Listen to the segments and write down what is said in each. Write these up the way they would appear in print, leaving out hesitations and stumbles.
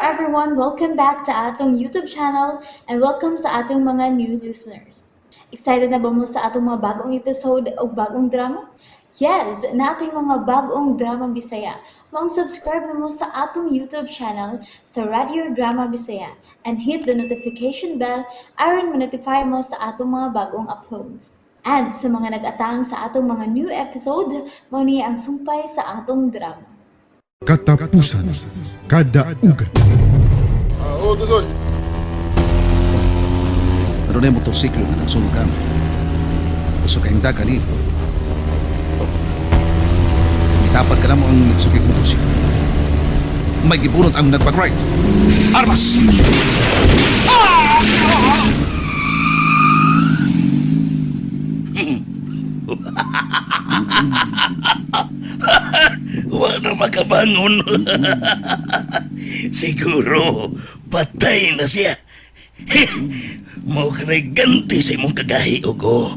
everyone! Welcome back to atong YouTube channel and welcome sa atong mga new listeners. Excited na ba mo sa atong mga bagong episode o bagong drama? Yes, nating mga bagong drama Bisaya. Maong subscribe na mo sa atong YouTube channel sa Radio Drama Bisaya and hit the notification bell aron ma-notify mo sa atong mga bagong uploads. And sa mga nag-atang sa atong mga new episode, mao ni ang sumpay sa atong drama. Katapusan Kadaugan. Oo, Tusoy. Pero na yung motorsiklo nga nagsulkan. Gusto kayong dagan eh. Itapad ka na mo ang nagsugig motorsiklo. May gibunot ang nagpag-ride. Armas! Wa na makabangon. Siguro, patay na siya. Mo kanay ganti sa imong kagahi, Ugo.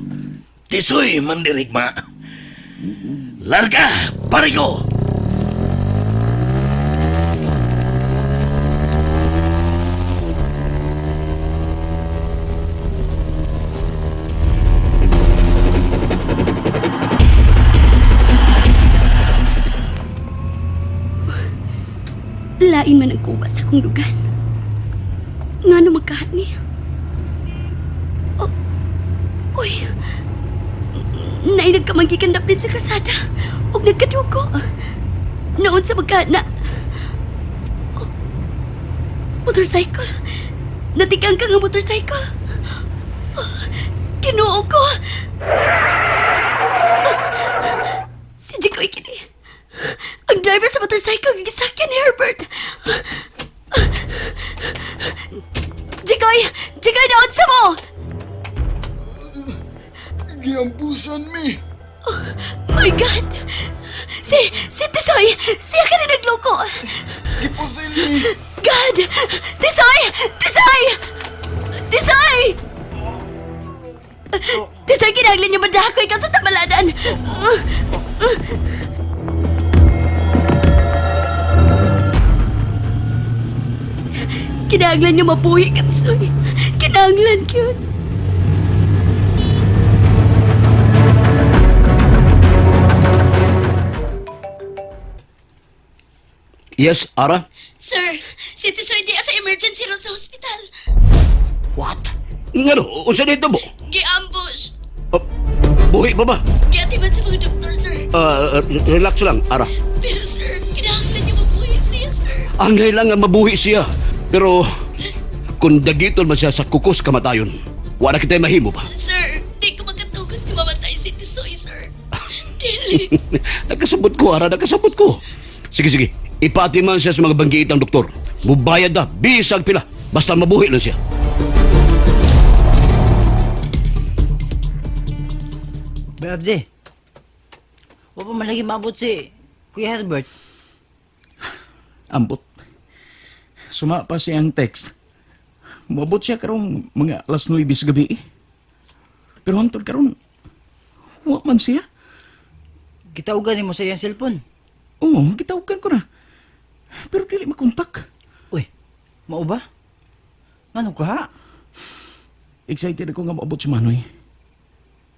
Tisoy mandirigma. Larga, parigo! Lain man ang kuba sa akong dugan. Nga no magkahat niya. Oh, uy. Naay nagkamanggikan dapit sa kasada. Og nagkadugo. Noon sa magkahat na... Oh, motorcycle. Natikang ka nga motorcycle. Oh, Ginoo ko. Si Jikoy kini. Ang driver sa motorcycle nga gisakyan ni Herbert. Jikoy! Jikoy, naon sa mo! Giambusan mi. My God! Si Tisoy! Siya ka na nagloko! Gipusil mi. God! Tisoy! Tisoy! Tisoy! Tisoy, kinahanglan niyo madakoy ka sa tamaladan! Kinahanglan niyo mabuhi ka, Tisoy. Kinahanglan yun. Yes, Ara? Sir, si Tisoy di sa emergency room sa hospital. What? Ngano, unsa dito mo? Gi-ambush. Oh, buhi ba ba? Giatiman sa mga doktor, sir. Relax lang, Ara. Pero sir, kinahanglan niyo mabuhi siya, sir. Ang kailangan mabuhi siya. Pero kung dagiton man siya sa kukos kamatayon, wala kita mahimo ba? Sir, di ko makatugot na mamatay si Tisoy, sir. Dili. Nagkasabot ko, Ara, nagkasabot ko. Sige, sige. Ipatiman siya sa mga banggiitang doktor. Mubayad na, bisag pila. Basta mabuhi lang siya. Verde. Wa pa man lagi maabot si Kuya Herbert. Ambot. Suma pa siyang text. Moabot siya karong mga alas 9 sa gabi. Eh. Pero hangtod karon, wa man siya. Gitawgan nimo sa iyang cellphone. Oo, gitawagan ko na. Pero dili makontak. Uy, mao ba? Ngano ka ha? Excited ako nga moabot si Manoy.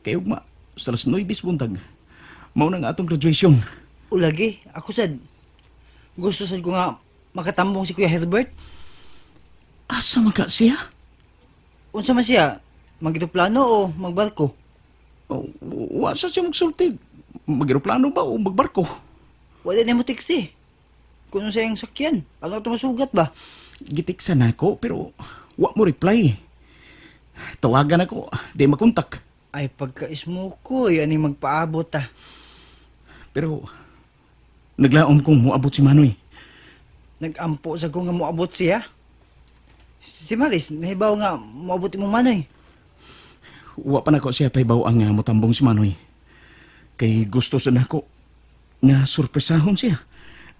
Kay ugma, sa alas 9 buntag, mao na nga atong graduation. Ulagi, ako sad. Gusto sad ko nga makatambong si Kuya Herbert. Asa man ka siya? Unsa man siya? Magitoplano o magbarko? Oh, wa sa siya magsulti. Mag-eroplano ba o magbarko? Wala na mo taxi. Kung unsa iyang sakyan, ano ito masugat ba? Gitiksan ako pero wa mo reply. Tawagan ako, di makontak. Ay pagka-smoke ko, yan ay magpaabot ah. Pero naglaom kong moabot si Manoy. Nagampo sa ko nga moabot siya. Si Maris, nahibaw nga moabot imong manoy. Wa pa nako siya pahibaw ang motambong si Manoy. Kay gusto sa nako nga surpresahon siya.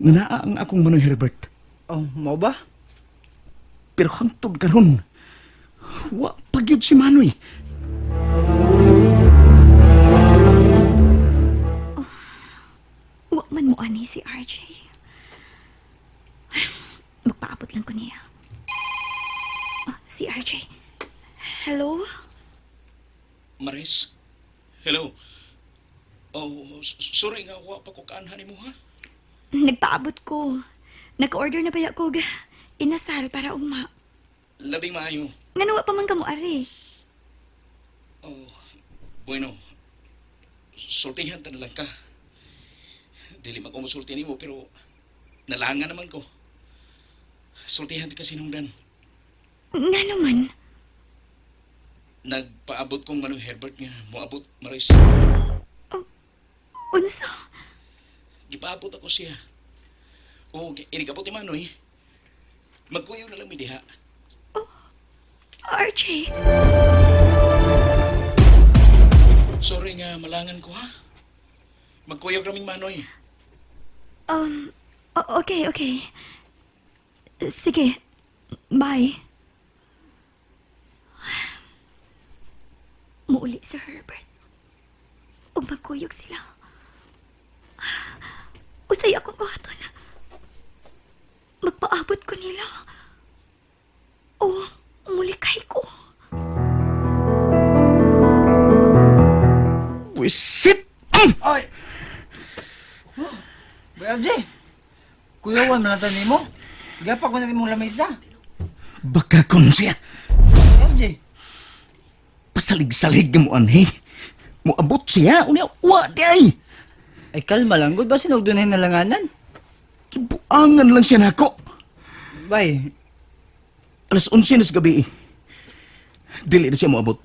Nga naa ang akong Manoy Herbert. Oh, mao ba? Pero hangtod karon, wa pa gyud si Manoy. Wa man mo ani si RJ. Magpaabot lang ko niya. Oh, si RJ. Hello? Maris? Hello? Oh, sorry nga, wa pa ko kaanhan nimo ha? Nagpaabot ko. Naka-order na baya ko inasal para uma. Labing maayo. Ngano wa pa man kamo ari. Oh, bueno. Sultihan ta na lang ka. Dili man ko mosulti nimo pero nalangan naman ko. Sultihan ti ka sinungdan. Ngano man? Nagpaabot kong Manong Herbert nga moabot Maris. Unsa? Gipaabot ako siya. O, inigabot ni Manoy. Magkuyo na lang mi diha. RJ. Sorry nga malangan ko ha. Magkuyog raming Manoy. Okay, okay. Sige. Bye. Muuli si Herbert. Ug magkuyog sila. Usay akong buhaton. Magpaabot ko nila. O, mulikay ko. Buisit! Ay! Boy RJ! Kuyawan man lang nimo. Gapa ko na nimong lamesa. Baka kon siya. Boy RJ! Pasalig-salig nga mo anhi. Moabot siya. Unya, wa di ay. Ay kalma lang, gud ba sinog dunay nalanganan? Kibuangan lang siya nako. Bay, Alas 11 na sa gabi. Eh. Dili na siya moabot.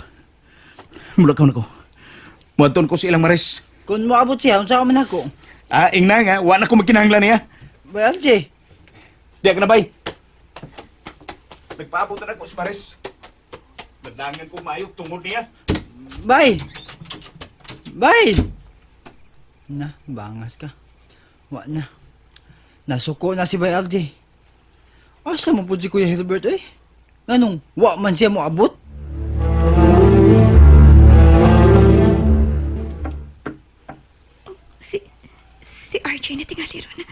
Mula ka na ko. Muadton ko sa ilang Maris. kung moabot siya, unsa ka man ako? Ah, ingna nga. Wa na ko magkinahanglan niya. Boy RJ! Diya ka na, bay. Nagpaabot na ako si Maris. Nadangan ko maayo tungod niya. Bay! Bay! Na, bangas ka. Wa na. Nasuko na si Bay RJ. Asa mo po si Kuya Herbert eh? Nganong, wa man siya moabot? Si RJ na tingali ron.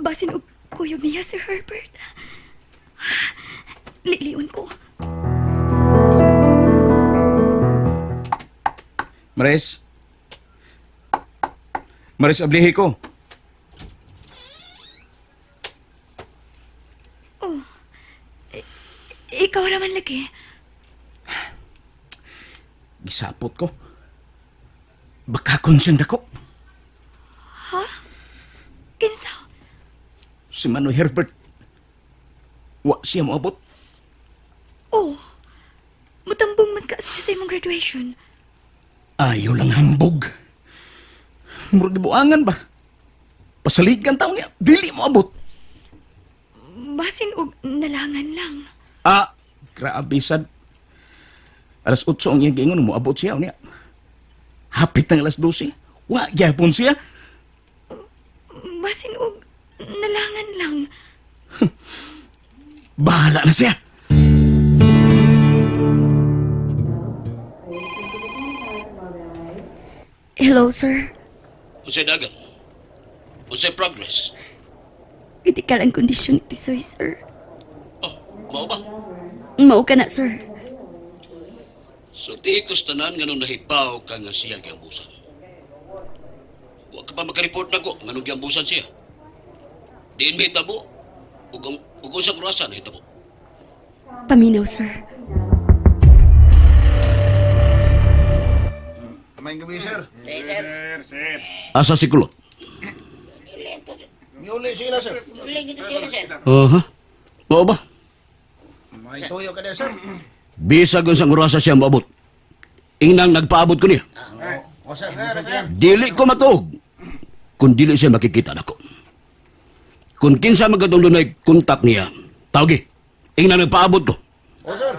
Basin og kuyog niya si Herbert. Liliun ko. Maris. Maris, ablihi ko. Ikaw raman lagi. Gisapot ko. Baka kon siyang dako. Kinsa? Si Manoy Herbert. Wa siya moabot. Oh. Mutambong man ka siya sa imong graduation. Ayaw lang hambog. Murag buangan ba? Pasaligan taon niya. Dili moabot. Basin og nalangan lang. Ah, grabe sad. Alas 8 ang iyang giingon, moabot siya niya. Hapit ng alas 12. Wa gyapon siya. Basin og nalangan lang. Bahala na siya. Hello, sir. Unsay dagang? Unsay progress? Critical ang kondisyon ni Tisoy, sir. Oh, mao ba? Mao ka na, sir. So tikos tanan nganong nahibaw ka nga siya giambusan. Wa ka pa makareport nako nganong giambusan siya. Diin mahitabo ug ang ug unsang orasa nahitabo. Paminaw, sir. May gabi, sir. Asa si Kulot? Miuli sila, sir. Aha. Mao ba? May tuyo ka na, sir. Bisag unsang orasa siya moabot. Ingnang nagpaabot ko niya. O, sir. Sir, Dili ko matuog kung dili siya makikita nako. Kung kinsa magadong dunay kontak niya, tawgi. Ingnan nagpaabot ko. O, sir.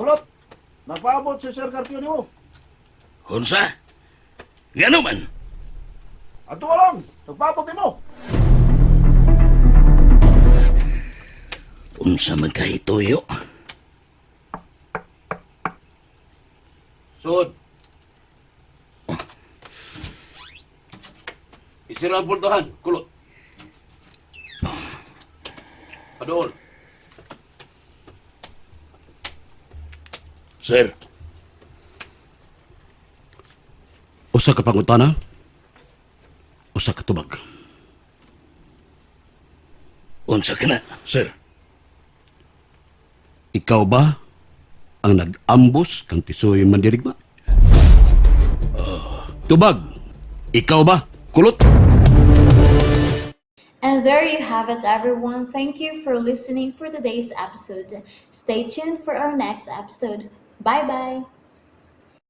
Kulot, nagpaabot si Sir Carpio nimo. Unsa? Ngano man? Ato lang, nagpaabot nimo. Unsa man kahituyo. Sud. Isira ang pultahan, kulot. Padool. Sir. Usa ka pangutana, usa ka tubag. Unsa ka na, sir? Ikaw ba ang nag-ambos kang Tisoy Mandirigma? Tubag, ikaw ba? Kulot? And there you have it, everyone. Thank you for listening for today's episode. Stay tuned for our next episode. Bye bye.